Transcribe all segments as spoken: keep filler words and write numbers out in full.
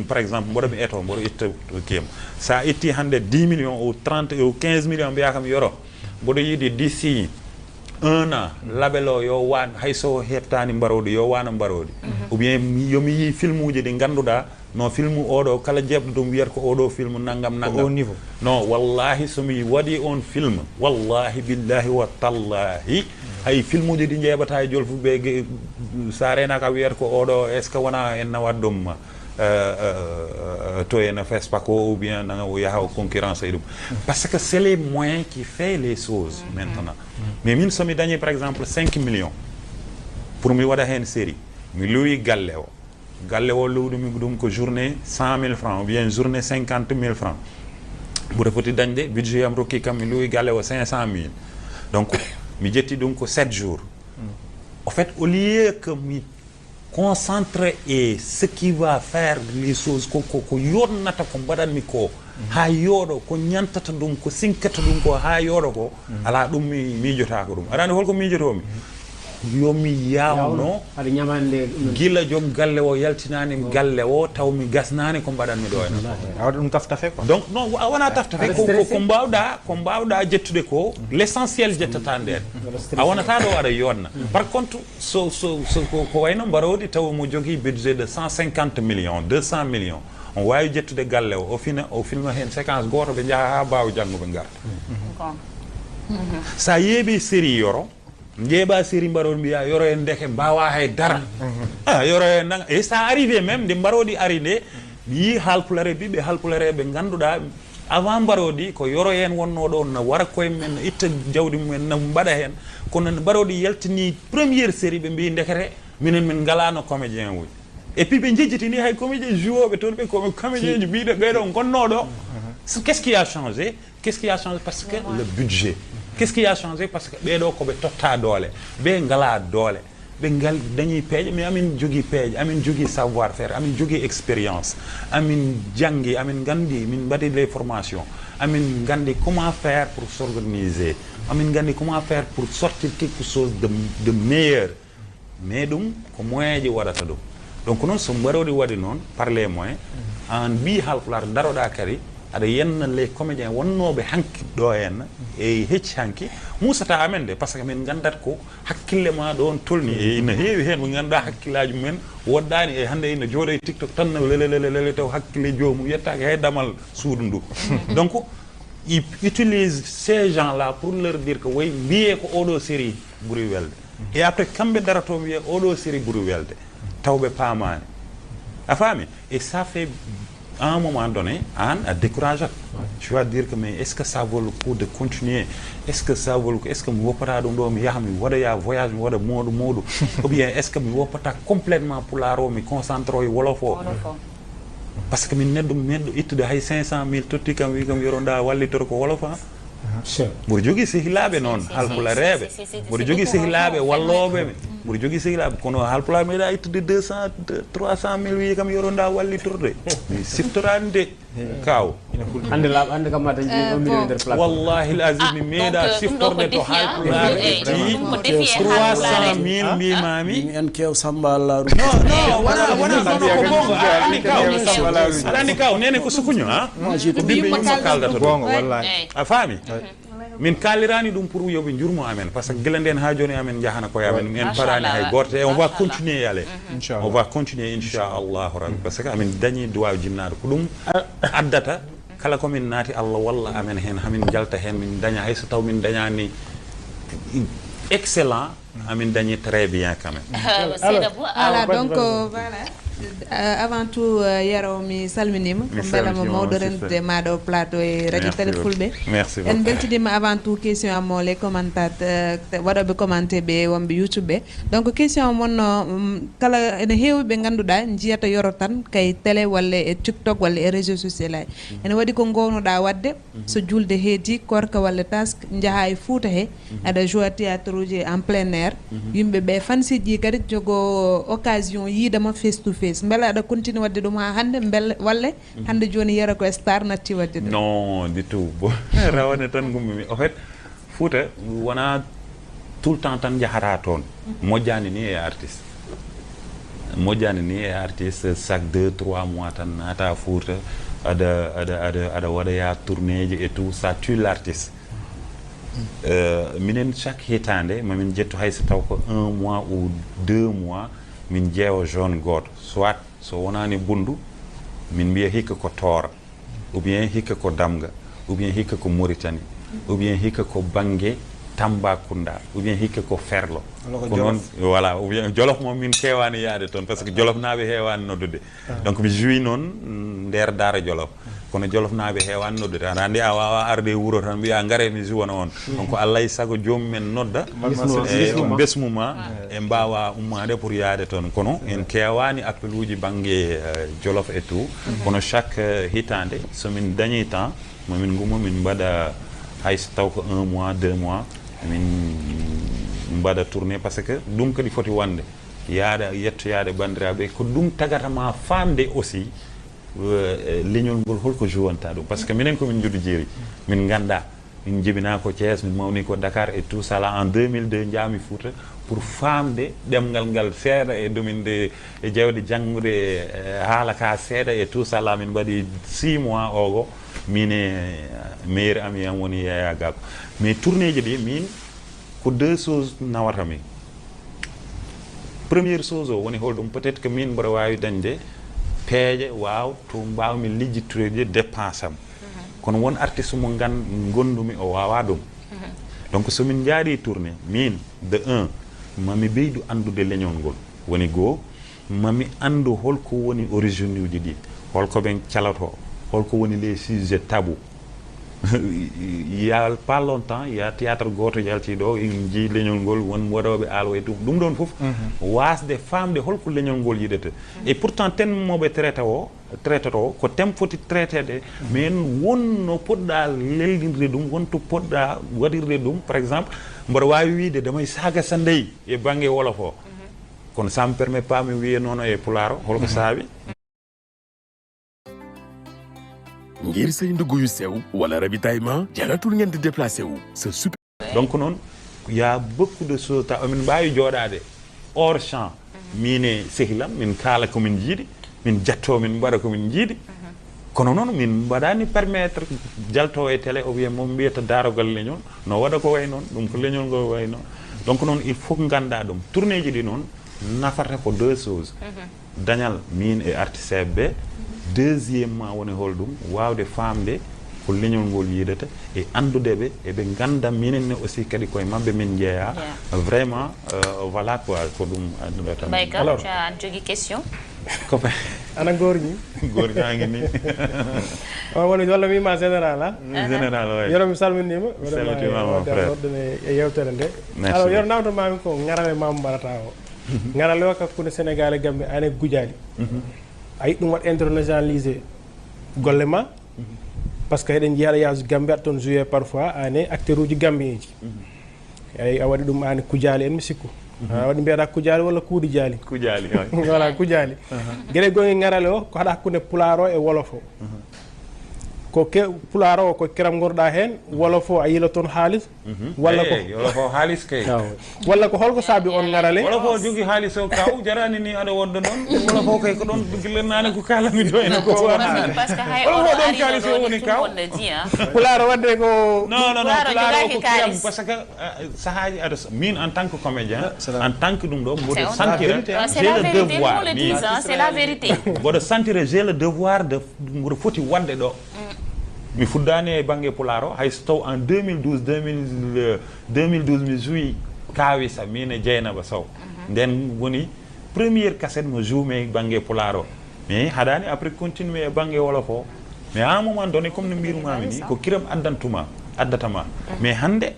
Par exemple, mboɗo mi eto, mboɗo itta game. Sa itti hannde dix millions ou trente ou quinze millions, mbiya kam yoro. Mboɗo yiɗi d'ici un an, label o yo waan, hay so heɓtaani mbaroodi, yo waano mbaroodi. Ou bien mi- yo mi yii filmuuji ɗi ngannduɗaa, no film oɗo, kala jeeɓɗo ɗum wiyata ko oɗo film nanngam nanngam. Au niveau. Non, wallahi so mi waɗi on film, wallahi billahi wa tallahi, hay filmuuji ɗi njeeɓata e jolfuɓe, ge- sa reenaaka wiyata ko oɗo, est ce que wona en nawat ɗum? Euh, euh, euh, to ena fespa ko ou bien nanga o yaha o concurrence e ɗum. Parce que c'est les moyens qui fait les choses maintenant. Mais min somi dañi par exemple cinq millions pour mi waɗa heen série, mi luwi galle o, galle o luwɗumi ɗum ko journée cent mille francs ou bien journée cinquante mille francs. Mboɗo foti dañde budget am rokki kam mi luwi galle o cinq cent mille. Donc mi ƴetti ɗum ko sept jours. Au fait, au lieu que mi concentre et ce qui va faire les choses ko ko ko yonnata ko mbaɗanmi ko ha yooɗo, ko ñantata ɗum, ko sinkata ɗum ko ha yooɗo ko, ala ɗum mi miijotako ɗum. Aɗa andi holko miijotomi? Yo mi yawno. Aɗa ñamande ɗum. Gila joom galle o yaltinani galle o taw mi gasnani ko mbaɗanmi ɗo ena. Awaɗa ɗum taftafe quoi. Donc non, a wona taftafe ko ko- ko mbawɗa ko mbawɗa jettude ko, l'essentiel jettata nden. A wonata ɗo aɗa yonna. Par contre, so so so ko ko wayno mbaroodi taw mo jogii budget de cent cinquante millions, deux cent millions, on waawi jettude galle o, o fina, o filma heen séquence gooto, ɓe njaha haa mbaawa janngo ɓe ngarta. Bon. Sa yeeɓi série yoro, njeeɓa série mbaroodi mbiya yoro en ndeke mbaawa hay dara. Ah, yoro en nanga e sa arrivé même nde mbaroodi ari nde, mi yii haalpulare, ɓiɓɓe haalpulare ɓe ngannduɗaa avant mbaroodi ko yoro en wonnoo ɗo, na wara koye men, na itta jawdi mumen, na mbaɗa heen. Kono mbaroodi yaltini première série, ɓe mbi ndekete minen min ngalano comédien uji. Et puis ɓe jejjitini hay comédien jouoɓe toon, ɓe ko comédien ji mbiɗo ɓeɗo gonnoɗo. Qu'est-ce qui a changé? Qu'est-ce qui a changé? Parce que le budget. Qu'est-ce qui a changé? Parce que ɓeɗo ko ɓe totta doole, ɓe ngala doole, ɓe ngal dañi peeje, mais amin jogii peeje, amin jogii savoir faire, amin jogii expérience, amin janngi, amin nganndi, min mbaɗi les formations, amin nganndi comment faire pour s'organiser, amin nganndi comment faire pour sortir quelque chose de, de meilleur. Mais ɗum ko moyen ji waɗata ɗum. Donc noon so mbaroodi waɗi noon par les moyens, an mbi halpulaar daroɗa kadi aɗa yenna les comédiens wonnooɓe hanki ɗo henna e hecci hanki, musata amen de, parce que min nganndat ko hakkille ma ɗo on tolni. E ina heewi heen ɓe ngannduɗaa hakkillaaji mumen woɗɗaani, e hannde ina jooɗo e TikTok tan no lelelelele taw hakkille joomum yettaaki hay damal suudu ndu. Donc il utilise ces gens là pour leur dire que woy mbiyee ko oɗo série ɓuri welde. Et après kamɓe daroto mbiya oɗo série ɓuri welde, taw ɓe paamaani. A faami? Et ça fait à un moment donné an a décourage at. Tu vas dire que mais est ce que ça vaut le coup de continuer? Est ce que ça vaut le coup? Est ce que mi woppata ɗum ɗo mi yaha mi waɗoya voyage mi waɗa mawɗo mawɗo? Ou bien est ce que mi woppata complètement pulaar o mi concentre o e wolof o? Par ce que min neɗɗo mi meɗɗo ittude hay cinq cent mille totti kam wi kam yoronɗa wallitor ko wolof a. Mboɗo jogii sehilaaɓe noon halpulareeɓe, mboɗo jogii sehilaaɓe wallooɓe ɓe, mboɗo jogii sehilaaɓe kono halpulaar meeɗa ittude deux cent trois cent mille wii kam yoronɗa wallitorde. Mi siftoraani de. Kaw. Hannde laaɓa hannde kam ma dañde un million nder place. Wallahi l azim mi meeɗa siftorde to halpulaar itti trois cent mille mbimami. En kew samba allah. Non non wona wona kono ko bongo aɗa andi kaw. Aɗa andi kaw nene ko sukuño ha. Ko ɓiɓɓe yumma kaldata ɗum. Bongo wallahi. A faami? Min kaalirani ɗum pour yoɓe jurmo amen par ce que gila nden ha joni amen jahana koye amen en parani hay gorto et on va continuer y aller. On va continuer inchallahu rabbi par ce que amin dañi duwaw jinnaɗo ko ɗum addata kala komin naati allah walla amen hen hamin jalta hen min daña hay so taw min dañani excellent. Amin dañi très bien quand même. Voilà donc voilà. Euh, avant tout euh, yero mi salminima ko mbelama mawɗo rendude maɗo plateau e radio télé fulɓe. En beltinima avant tout question am o les commentateur waɗoɓe commenté ɓe wonɓe youtube ɓe. Donc question am wonno kala ene heewi ɓe ngannduɗa jiyata yoro tan kay télé walla e tiktok walla e réseau social aji. Ene waɗi ko gownoɗa wadde so julde heedi korka walla task jaaha e fouta he aɗa joua théâtre uji en plein air. Yimɓe ɓe fansiji kadi jogo occasion yiidama face to face beele aɗa continue wadde ɗum ha hannde beele walle hannde joni yero ko star natti wadde ɗum? Non du tout bo rawane tan gummimi en fait fouta wona tout le temps tan jahata toon. Moƴƴani ni e artiste. Moƴƴani ni e artiste, chaque deux trois mois tan naata Fuuta, aɗa aɗa aɗa aɗa waɗa ya tournéeji et tout ça tue l'artiste. Euh, minen chaque hitaande mamin ƴettu, hay so taw ko un mois ou deux mois, min ƴeewa zone gooto, soit so wonaani Bunndu, min mbiya hikka ko Tooro, ou bien hikka ko Damga, ou bien hikka ko Mauritanie, ou bien hikka ko bannge Tambacounda, ou bien hikka ko Ferlo. Ko noon, voilà, ou bien Jolof moom min keewaani yahde toon, parce que Jolofnaaɓe heewaani noddude. Donc mi joué noon, mm, nder Daara Jolof. Kono Jolofnaaɓe heewaani noddude. Aɗa anndi a waawaa arde e wuro tan mbiyaa ngaree mi jouwana on. Donc alaa e sago joomum en nodda, e mbesmuma, e mbaawaa ummaade pour yahde toon. Kono en keewaani appel uji bannge, eh, Jolof et tout. Kono chaque, eh, hitaande, so min dañii temps, mamin ngummo, min mbaɗa hay so taw ko un mois, deux mois, min mbaɗa tournée, parce que ɗum kadi foti wonde. Yahde, yettoyaade banndiraaɓe, ko ɗum tagata ma faamde aussi, eh, leñol ngol holko jouwanta ɗum. Parce que minen ko min njuddu jeeri, min ngannda. Min njibinaa ko Thiès, min mawni ko Dakar et tout ça là. En deux mille deux njaami Fuuta pour faamde ɗemngal ngal seeɗa e domaine de, e jawdi janngude, eh, haala ka seeɗa et tout ça là. Min mbaɗi six mois ogo, min e meilleur ami am woni Yaya Gako. Mais tournéeji ɗi min ko deux choses nawata mi. Première chose o woni holɗum, peut-être que min mboɗo waawi dañde peeje, waaw, to mbaawmi lijjitoyde dépense am. Kono won artiste mo ngan-, ngondumi o waawaa ɗum. Donc so min njaaɗi tournée, min, de un, mami ɓeydu anndude leñol ngol. Woni goo, mami anndu holko woni origine uji ɗi, holko ɓen caloto, holko woni les sujets tabous. Il y a pas longtemps, il y a théâtre gooto yalti ɗo, en njii leñol ngol, won waɗooɓe aalo e ɗum. Ɗum ɗon fof, waasde faamde holko leñol ngol yiɗata. Et pourtant, thème mo ɓe traita o, traitata o, ko thème foti traiteede, mais won no poɗɗa lelnirde ɗum, won to poɗɗa waɗirde ɗum. Par exemple, mboɗo waawi wiyde damay saaga sa ndey e bannge wolof o. Kono ça me permet pas mi wiya noon e pulaar o, holko saabi? Ngir say ndugg yu sew wala ravitaillement, jaratul ngeen di déplacé wu. Sa super. Donc noon, y a beaucoup de choses ta omin mbaawi jooɗaade hors champ. Min e sehilam, min kaala ko min njiɗi, min jattoo, min mbaɗa ko min njiɗi. Kono noon, min mbaɗaani permettre jaltoo e télé, ou bien mo mbiyata daarogal leñol, no waɗa ko way noon, ɗum ko leñol ngol way noon. Donc noon, il faut nganndaa ɗum. Tournéeji ɗi noon, nafata ko deux choses. Dañal min e artiste ɓe. Deuxièmement woni holɗum? Waawde faamde ko leñol ngol yiɗata e anndude ɓe, eɓe ngannda minen ne aussi kadi koye maɓɓe min njeyaa. Vraiment, euh, voilà quoi, ko ɗum annduɗo tan. Mbayka, alors, tu as, aɗa jogii question? Ko pe- Ana goorñi? Goorñaange ni. O woni walla mi ma général, a? Général, oui. Yoro mi salminiima. Salmitiima, vraiment, mon frère. Wadde e, e yewtere nde. Merci. Alors, Yoro, nawto mami ko ngarale ma mbarata o. Ngarale o hakkunde Sénégal e Gambie, ane gujaali. A yiɗi ɗum waɗ internationalisé golle ma? Parce que eɗen njiya aɗa yaha Gambie, aɗa toon joué parfois, ane acteur uji gambien ji. Eyi, a waɗi ɗum ane kujaali en, mi sikku. A waɗi mbiyata kujaali walla kuuɗi jaali? Kujaali, oui. Voilà, kujaali. Gere gonge ngarale o, ko haɗa hakkunde pulaar o e wolof o. Ko ke pulaar o, ko kiram ngorɗa heen, wolof o, a yila toon haalis, walla ko Eey, wolof o haalis kay. Awa. Walla ko holko saabi on ngarale? Wolof o jogi haalis o kaw, jarani ni aɗa wonda ɗon. Wolof o kay ko ɗon gillannaade ko kaalami ɗo ene ko wona. Parce que hay Wolof o ɗon kaalis o woni kaw. Pulaar o wadde ko Non, non, non, Pulaar o jogaaki ko kiram, kaalis. Parce que, ah, sahaaji aɗa s-, min en tant que comédien, en tant que ɗum ɗo, mboɗo sentir, c'est la vérité, hein. C'est la vérité, nous le disons, c'est la vérité. Mboɗo sentir, j'ai le devoir de, mboɗo foti waɗde ɗo. Mi fuddaani e bannge Pulaar o, hay so taw en deux mille douze, deux mille, euh, deux mille douze, mi joué Kaawisa, min e Jeynaba Sow. Nden woni première cassette mo joué mi e bannge Pulaar o. Mais haɗaani après continué e bannge Wolof o. Mais à un moment donné, comme no mbirumami ni, ko kiram addantuma, addatama. Mais hannde,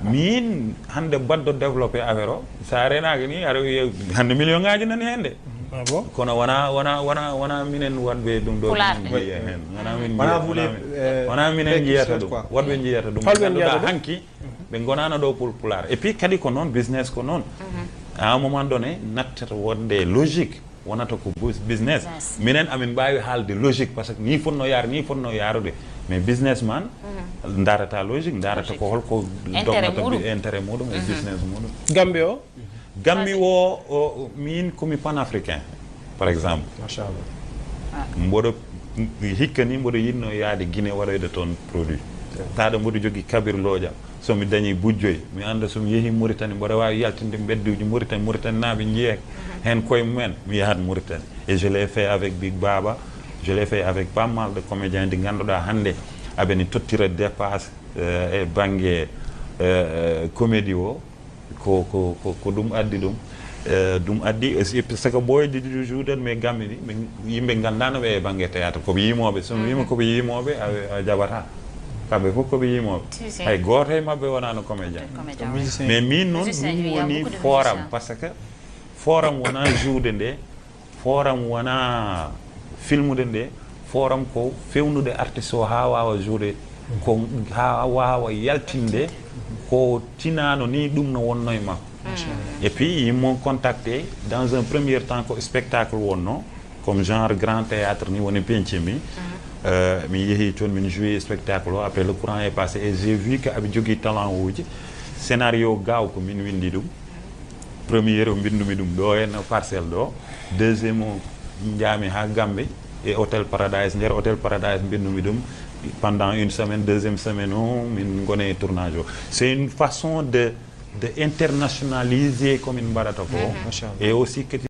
min hannde mbaɗɗo développé affaire o, sa renaaki ni, aɗa wiya hannde million ngaji nani heen de. Ah bon? Kono wona, wona, wona, wona minen waɗɓe ɗum ɗo, Pulaar minen ɓe. Njiya heen. Wona min Wona njiya-, vous les, wona min, euh, wona minen les njiyata Christians, ɗum. Quoi. Waɗɓe njiyata ɗum. Holɓe Ngannduɗaa njiyata ɗum? Hanki, ɓe ngonaano ɗo pour Pulaar. Et puis kadi ko noon, business ko noon. À un moment donné, nattata wonde logique. Wonata ko bus-, business. Business. Minen amin mbaawi haalde logique, parce que ni fotno yaar, ni fotno yaarude. Mais businessman, ndarata logique, ndarata ko holko Intérêt dogata muɗum. Bi-, intérêt muɗum e business muɗum. Gambie o, Gambi o, o min komi panafricain, par exemple. Machallah. Mboɗo hikka ni mboɗo yinno yaade Guinée waɗoyde toon produit. Taɗo mboɗo jogii kabirlooja. So mi dañi bujjoy, mi annda so mi yehi Mauritanie mboɗo waawi yaltinde mbedduuji Mauritanie, Mauritanie naaɓe njiya heen koye mumen, mi yahat Mauritanie. Et je l'ai fait avec Big Baba, je l'ai fait avec pas mal de comédiens ɗi ngannduɗaa hannde aɓeni tottira dépasse e bannge comédie o. Ko ko ko ko ɗum addi ɗum. Ɗum addi aussi parce que ɓooyde ɗiɗo jouɗen mais gammi ni yimɓe nganndaano ɓe e bannge théâtre koɓe yimooɓe so mi wiima koɓe yimooɓe a jaɓata. Kamɓe fof koɓe yimooɓe. Hay gooto e maɓɓe wonaano comédien. Mais min noon ɗum woni forum parce que forum wona joude nde. Forum wona filmude nde. Forum ko fewnude artiste o ha wawa joude ko ha wawa yaltinde ko tinano ni ɗum no wonno e makko. Et puis ils m'ont contacté dans un premier temps ko spectacle wonno comme genre grand théâtre ni woni pencimi. Mi yehi toon min joué spectacle o après le courant est passé et j'ai vu que aɓe jogui talent uji. Scénario gaw ko min windi ɗum. Premier o mbindumi ɗum ɗo henno parcelle ɗo. Deuxième o jaami ha Gambe e hôtel Paradise nder hôtel Paradise mbindumi ɗum. Pendant une semaine deuxième semaine o min gone e tournage o c'est une façon de de internationaliser komin mbaɗata ko. Et aussi kadi